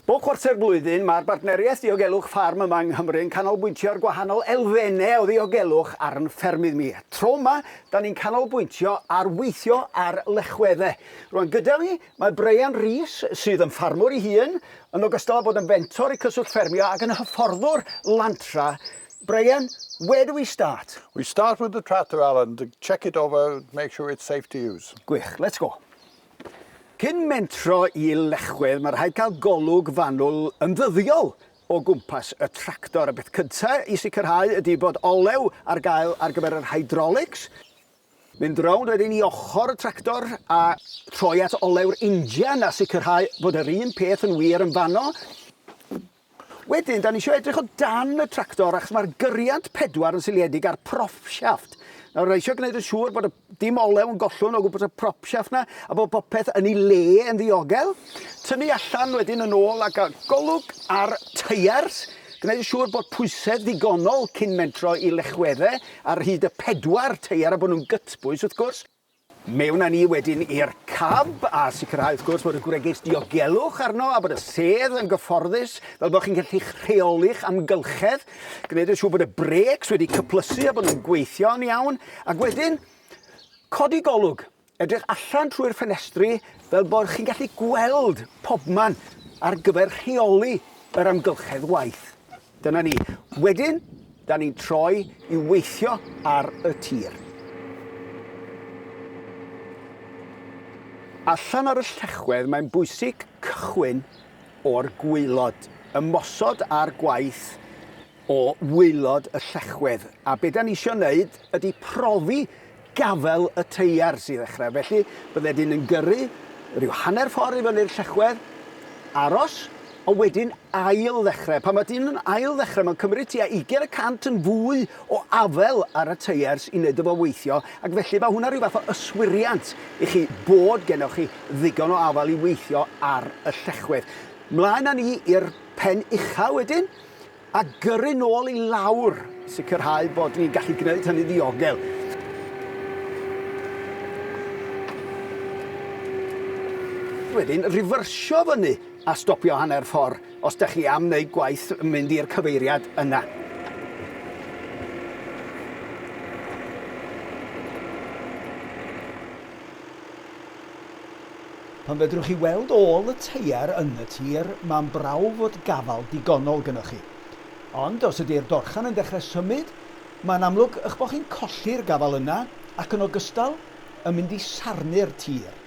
Bob chwarter blwyddyn, mae'r Bartneriaeth Diogelwch Ffarm yma yng Nghymru yn canolbwyntio ar gwahanol elfennau o ddiogelwch ar yn ffermydd mi. Tro yma, da ni'n canolbwyntio ar weithio ar lechweddau. Rwan gyda fi, mae Brian Rees, sydd yn ffarmwr ei hun, yn ogystal â bod yn fentor i Cyswllt Ffermio ac yn hyfforddwr Lantra. Brian, where do we start? We start with the tractor, Alan, to check it over, make sure it's safe to use. Gwych, let's go. Cyn mentro i Lechwedd, mae rhaid cael golwg fanwl yn ddyddiol o gwmpas y tractor. Y peth cyntaf i sicrhau ydy bod olew ar gael ar gyfer yr hydraulics. Mynd rownd wedyn i ochr y tractor a troi at olew'r injan a sicrhau bod yr un peth yn wir yn fanno. Wedyn, da ni eisiau edrych o dan y tractor achos mae'r gyriant pedwar yn seiliedig ar propshaft. Nawr, rhaid eisiau gwneud yn siŵr bod y dim olew yn gollwng o gwmpas y propshaft na a bod popeth yn ei le yn ddiogel. Tynnu allan wedyn yn ôl a gael golwg ar teiars. Gwneud yn siŵr bod pwysedd ddigonol cyn mentro i lechweddau ar hyd y pedwar teiar a bod nhw'n gytbwys wrth gwrs. Mewn â ni wedyn i'r cab a sicrhau wrth gwrs bod y gwregys diogelwch arno a bod y sedd yn gyfforddus fel bod chi'n gallu rheoli'ch amgylchedd, gwneud yn siŵr bod y brêcs wedi cyplysu a bod nhw'n gweithio'n iawn, ac wedyn codi golwg, edrych allan trwy'r ffenestri fel bod chi'n gallu gweld pobman ar gyfer rheoli yr amgylchedd waith. Dyna ni. Wedyn, da ni'n troi i weithio ar y tir. Allan ar y llechwedd, mae'n bwysig cychwyn o'r gwaelod, ymosod ar gwaith o waelod y llechwedd. A be da ni isio wneud ydy profi gafael y teiars i ddechrau. Felly, bydde dyn yn gyrru rhyw hanner ffordd i fyny'r llechwedd, aros, ond wedyn ail ddechrau. Pan mae dyn yn ail ddechrau, mae'n cymryd tua 20 y cant yn fwy o afael ar y teiars i wneud o fo weithio, ac felly mae hwnna rhyw fath o yswiriant i chi bod gennoch chi ddigon o afael i weithio ar y llechwedd. Mlaen â ni i'r pen ucha wedyn, a gyrru nôl i lawr, sicrhau bod ni'n gallu gwneud hynny'n ddiogel. Wedyn, rifyrsio fyny a stopio hanner ffordd os da chi am wneud gwaith yn mynd i'r cyfeiriad yna. Pan fedrwch chi weld ôl y teiar yn y tir, mae'n brawf fod gafael digonol gynnoch chi. Ond os ydy'r dorchan yn dechrau symud, mae'n amlwg eich bod chi'n colli'r gafael yna ac yn ogystal, yn mynd i sarnu'r tir.